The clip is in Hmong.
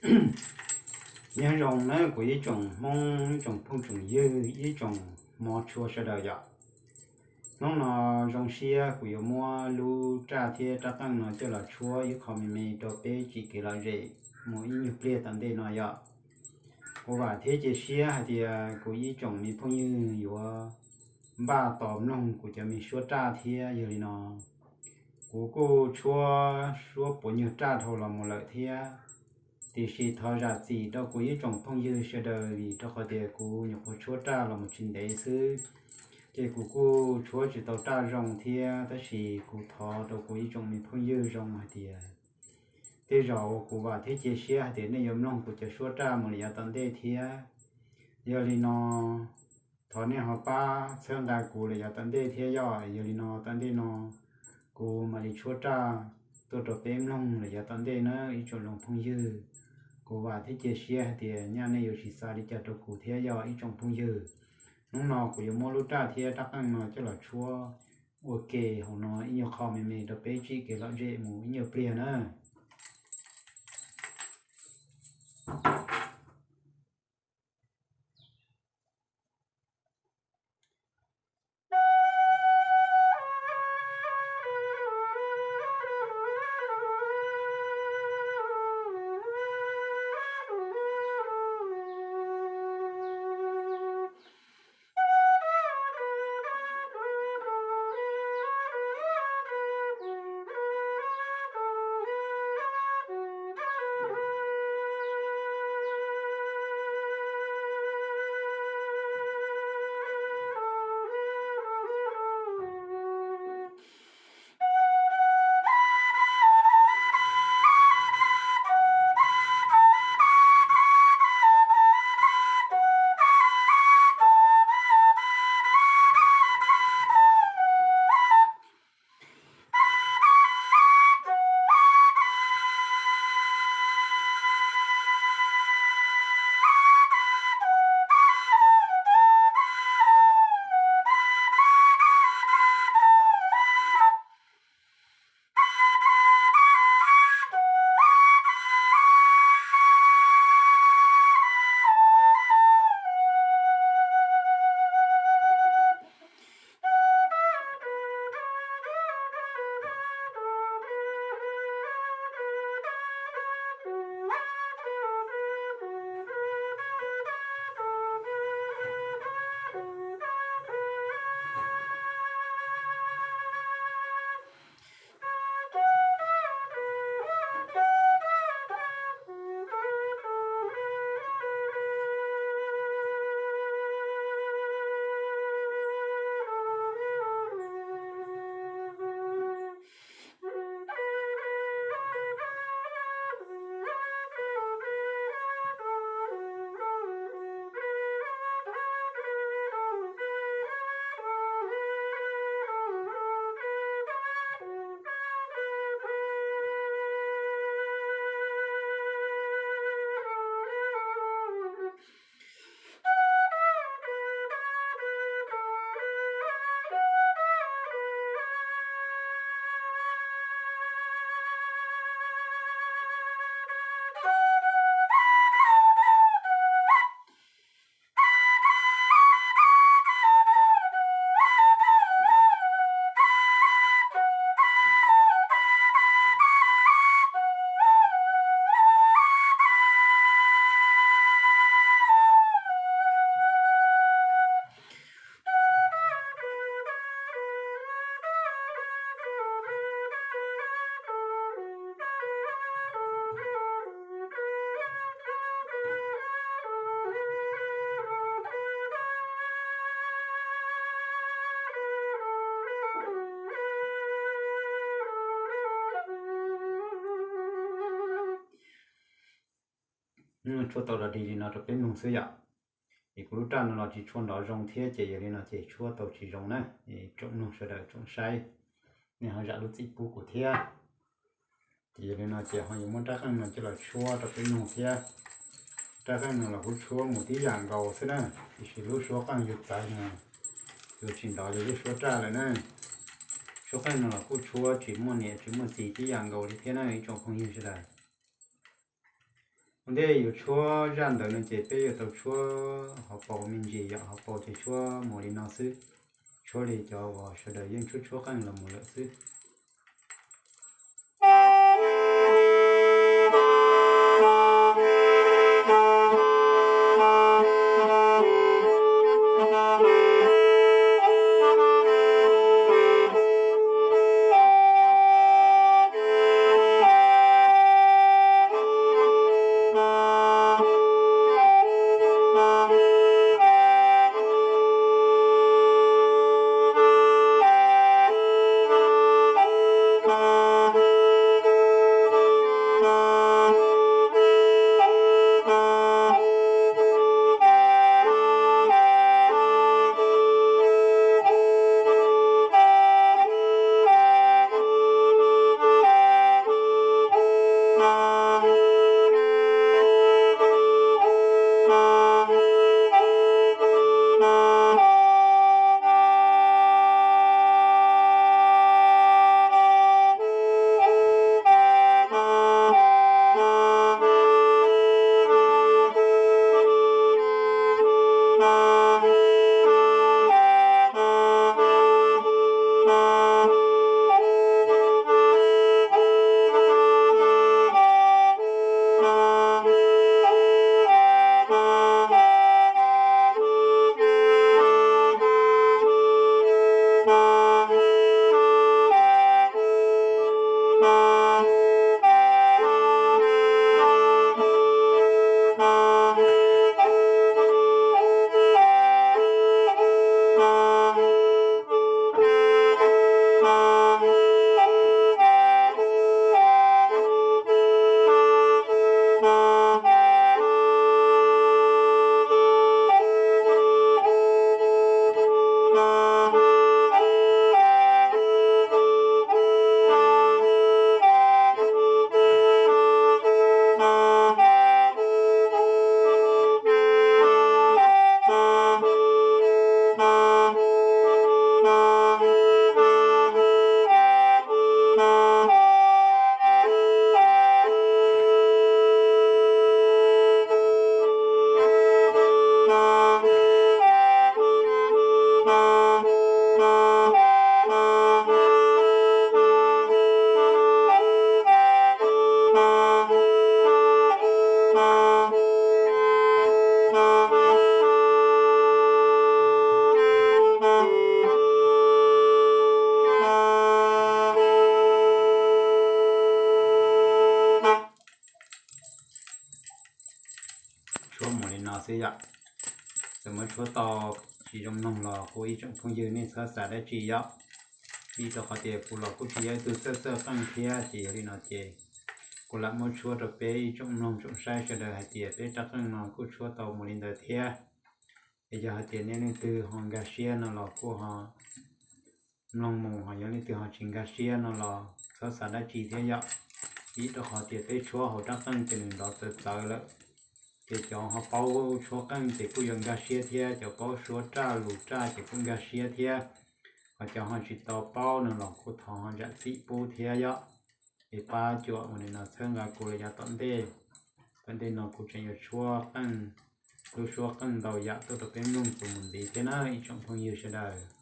Nyob zoo nawb kuv ib tsoom Hmoob, ib tsoom phooj tsoom ywg, ib tsoom hmov tshua sawv daws yom. Hnub no zoo siab kuv yuav muab lub raj thiab rab qeej no coj los tshuab ib qho me me rau peb tsim kev lom zem mus ib nyuag pliag tom ntej no yom. Kuv vam thiab cia siab hais tias kuv ib tsoom me phooj ywg yuav npaj tos mloog kuv cov me suab raj thiab. Yog li no kuv kuj tshuab suab puav nyuag raj dhau los mus lawm thiab, tiam sis thov zam txim rau kuv ib tsoom phooj ywg sawv daws vim rau qhov tias kuv nyuam qhuav tshuab raj los mus tsis ntev xwb, ces kuv kuj tshuab tsis tau raj zoo thiab. Tab sis kuv thov rau kuv ib tsoom me phooj ywg zoo hais tias tej zaum kuv vam thiab cia siab hais tias nej yuav mloog kuv cov suab raj mus lawm yav tom ntej thiab. Yog li no thov nej ho pab txhawb nqa kuv lawm yav tom ntej thiab yom. Yog li no tom ntej no kuv mam li tshuab raj tuaj rau peb mloog lawm yav tom ntej na ib tsoom zoo phooj ywg. Kuv vam thiab cia siab hais tias nyaj nej yuav tsis xav li cas rau kuv thiab yog ib tsoom phooj ywg. Hnub no kuv yuav muab lub raj thiab rab qeej no coj los tshuab ua ke hauv no ib nyuag qho me me rau peb tsim kev lom zem mus ib nyuag pliag na. Tshuab tau dog dig li no rau peb mloog xwb yom. Es kuv lub raj no los tsis tshua nrov zoo thiab ces yog li no ces tshuab tau tsis zoo na. Tsoom mloog sawv daws tsoom saib, nej ho zam lub txim pub kuv thiab. Ces yog li no ces ho yuav muab rab qeej no coj los tshuab rau peb mloog thiab. Rab qeej no los kuj tshuab mus tib yam nkaus xwb na, tiam sis lub suab qeej yus txawv no yuav tsis nrov li lub suab raj lawm na. Suab qeej no los kuj tshuab tsis muaj niam tsis muaj txiv tib yam nkaus li thiab na ib tsoom phooj ywg sawv daws. Ua ntej yuav tshuab zaj ntawd no ces peb yuav tau tshuab hauv paus me ntsis yom, hauv paus ces tshuab mus li no xwb, tshuab li cov uas sawv daws yeej tshuab tshuab qeej los mus lawm xwb. Tshuab mus li no xwb yom. Txawm muab tshuab tau tsis zoo mloog los kuj ib tsoom phooj ywg nej txhob xav dab tsi yom. Vim rau qhov tias kuv los kuj tsis yog ib tug txawj txawj qeej thiab, ces yog li no ces kuv lam muab tshuab rau peb ib tsoom mloog tsoom saib sawv daws hais tias peb rab qeej no kuj tshuab tau mus li ntawd thiab. Es yog hais tias nej leej twg ho nkag siab no los kuj ho mloog mus, ho yog leej twg ho tsis nkag siab no los txhob xav dab tsi thiab yom. Vim rau qhov tias peb tshuab hauv rab qeej ces nws nrov txawv txawv lawm. Ces cov ho paub tshuab qeej ces kuj yuav nkag siab thiab, cov paub suav raj lus raj ces kuj nkag siab thiab. Ho cov ho tsis tau paub no los kuj thov ho zam txim pub thiab yom. Es pab cuam mus li no txhawb nqa kuv rau yav tom ntej. Tom ntej no kuv tseem yuav tshuab qeej, lub suab qeej ntau yam tuaj rau peb mloog txuas mus ntxiv thiab na ib tsoom phooj ywg sawv daws.